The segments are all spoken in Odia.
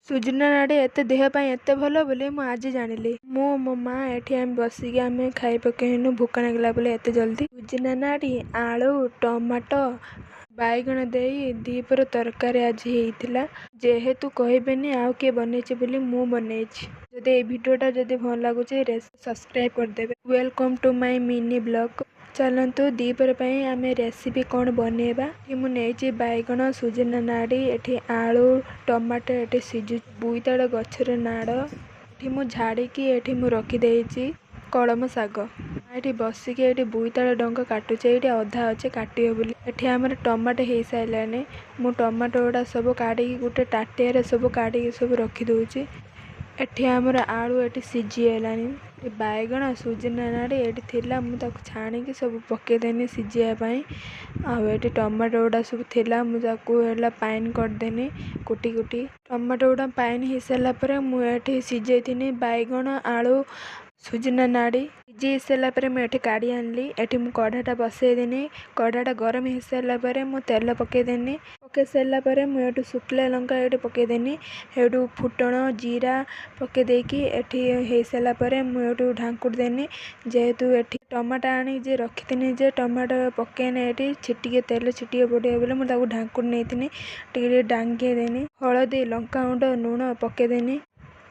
ସୁଜୁନା ନାଡ଼ି ଏତେ ଦେହ ପାଇଁ ଏତେ ଭଲ ବୋଲି ମୁଁ ଆଜି ଜାଣିଲି। ମୁଁ, ମୋ ମା ଏଠି ଆମେ ବସିକି ଆମେ ଖାଇ ପକେଇନୁ, ଭୋକ ଲାଗିଲା ବୋଲି ଏତେ ଜଲ୍ଦି। ସୁଜୁନା ନାଡ଼ି, ଆଳୁ, ଟମାଟୋ, ବାଇଗଣ ଦେଇ ଦ୍ୱିପହର ତରକାରୀ ଆଜି ହେଇଥିଲା। ଯେହେତୁ କହିବେନି ଆଉ କିଏ ବନେଇଛି ବୋଲି, ମୁଁ ବନେଇଛି। ଯଦି ଏଇ ଭିଡ଼ିଓଟା ଯଦି ଭଲ ଲାଗୁଛି, ସବସ୍କ୍ରାଇବ୍ କରିଦେବେ। Welcome to my mini vlog. ଚାଲନ୍ତୁ, ଦ୍ୱିପହର ପାଇଁ ଆମେ ରେସିପି କ'ଣ ବନେଇବା। ଏଠି ମୁଁ ନେଇଛି ବାଇଗଣ, ସୁଜୁନା ନାଡ଼ି, ଏଠି ଆଳୁ, ଟମାଟୋ ଏଠି ସିଝୁଛି। ବୋଇତାଳୁ ଗଛର ନାଡ଼ ଏଠି ମୁଁ ଝାଡ଼ିକି ଏଠି ମୁଁ ରଖିଦେଇଛି। କଳମ ଶାଗ ଏଠି ବସିକି ଏଠି ବୋଇତାଳୁ ଡଙ୍କ କାଟୁଛି। ଏଇଠି ଅଧା ଅଛି କାଟିବ ବୋଲି। ଏଠି ଆମର ଟମାଟୋ ହେଇସାରିଲାଣି। ମୁଁ ଟମାଟୋ ଗୁଡ଼ା ସବୁ କାଢ଼ିକି ଗୋଟେ ତାଟିଆରେ ସବୁ କାଢ଼ିକି ସବୁ ରଖିଦେଉଛି। ଏଠି ଆମର ଆଳୁ ଏଠି ସିଝିଗଲାଣି। ଏଠି ବାଇଗଣ, ସୁଜୁନା ନାଡ଼ି ଏଠି ଥିଲା, ମୁଁ ତାକୁ ଛାଣିକି ସବୁ ପକେଇଦେନି ସିଝିବା ପାଇଁ। ଆଉ ଏଠି ଟମାଟୋ ଗୁଡ଼ା ସବୁ ଥିଲା, ମୁଁ ତାକୁ ହେଲା ପାଇନ୍ କରିଦେନି କୁଟି କୁଟି। ଟମାଟୋ ଗୁଡ଼ା ପାଇନ୍ ହେଇସାରିଲା ପରେ ମୁଁ ଏଠି ସିଝେଇଥିନି ବାଇଗଣ, ଆଳୁ, ସୁଜୁନା ନାଡ଼ି। ସିଝେଇ ସାରିଲା ପରେ ମୁଁ ଏଠି କାଢ଼ି ଆଣିଲି। ଏଠି ମୁଁ କଢ଼ାଟା ବସେଇଦେନି। କଢ଼ାଟା ଗରମ ହେଇସାରିଲା ପରେ ମୁଁ ତେଲ ପକେଇଦେନି। ପକେଇ ସାରିଲା ପରେ ମୁଁ ଏଠୁ ଶୁଖିଲା ଲଙ୍କା ଏଠି ପକେଇଦେନି। ଏଠୁ ଫୁଟଣ ଜିରା ପକେଇ ଦେଇକି ଏଠି ହେଇସାରିଲା ପରେ ମୁଁ ଏଠୁ ଢାଙ୍କୁଡ଼ି ଦେନି। ଯେହେତୁ ଏଠି ଟମାଟୋ ଆଣିକି ଯେ ରଖିଥିନି, ଯେ ଟମାଟୋ ପକେଇନେ ଏଠି ଛିଟିକେ ତେଲ ଛିଟିକେ ପଡ଼ିବ ବୋଲି ମୁଁ ତାକୁ ଢାଙ୍କୁଡ଼ି ନେଇଥିନି। ଟିକେ ଟିକେ ଡାଙ୍ଗେଇ ଦେନି। ହଳଦୀ, ଲଙ୍କାଗୁଣ୍ଡ, ଲୁଣ ପକେଇଦେନି,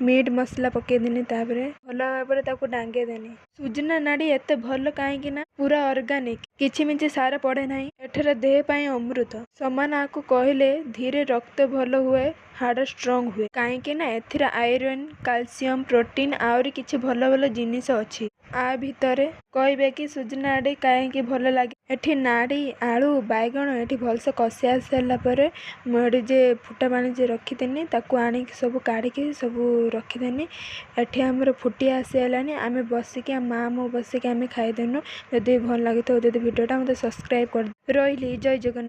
ମିଟ୍ ମସଲା ପକେଇଦେନି। ତାପରେ ଭଲ ଭାବରେ ତାକୁ ଡାଙ୍ଗେଇ ଦେନି। ସୁଜୁନା ନାଡ଼ି ଏତେ ଭଲ କାହିଁକି ନା ପୁରା ଅର୍ଗାନିକ, କିଛି ମିଛି ସାର ପଡ଼େ ନାହିଁ। ଏଠାରେ ଦେହ ପାଇଁ ଅମୃତ ସମାନ। ଆକୁ କହିଲେ ଧୀରେ ରକ୍ତ ଭଲ ହୁଏ, ହାଡ଼ ଷ୍ଟ୍ରଙ୍ଗ ହୁଏ, କାହିଁକି ନା ଏଥିରେ ଆଇରନ୍, କାଲସିୟମ, ପ୍ରୋଟିନ୍ ଆହୁରି କିଛି ଭଲ ଭଲ ଜିନିଷ ଅଛି ଆ ଭିତରେ। କହିବେ କି ସୁଜୁନା ନାଡ଼ି କାହିଁକି ଭଲ ଲାଗେ? ଏଠି ନାଡ଼ି, ଆଳୁ, ବାଇଗଣ ଏଠି ଭଲସେ କଷି ସାରିଲା ପରେ ମୁଁ ଏଠି ଯେ ଫୁଟା ପାଣି ଯେ ରଖିଥିନି, ତାକୁ ଆଣିକି ସବୁ କାଢ଼ିକି ସବୁ ରଖିଦେନି। ଏଠି ଆମର ଫୁଟି ଆସିଗଲାଣି। ଆମେ ବସିକି, ମା ମୁଁ ବସିକି ଆମେ ଖାଇଦେନୁ। ଯଦି ଭଲ ଲାଗିଥିବ ଯଦି ଭିଡ଼ିଓଟା, ମୋତେ ସବସ୍କ୍ରାଇବ୍ କରି। ରହିଲି, ଜୟ ଜଗନ୍ନାଥ।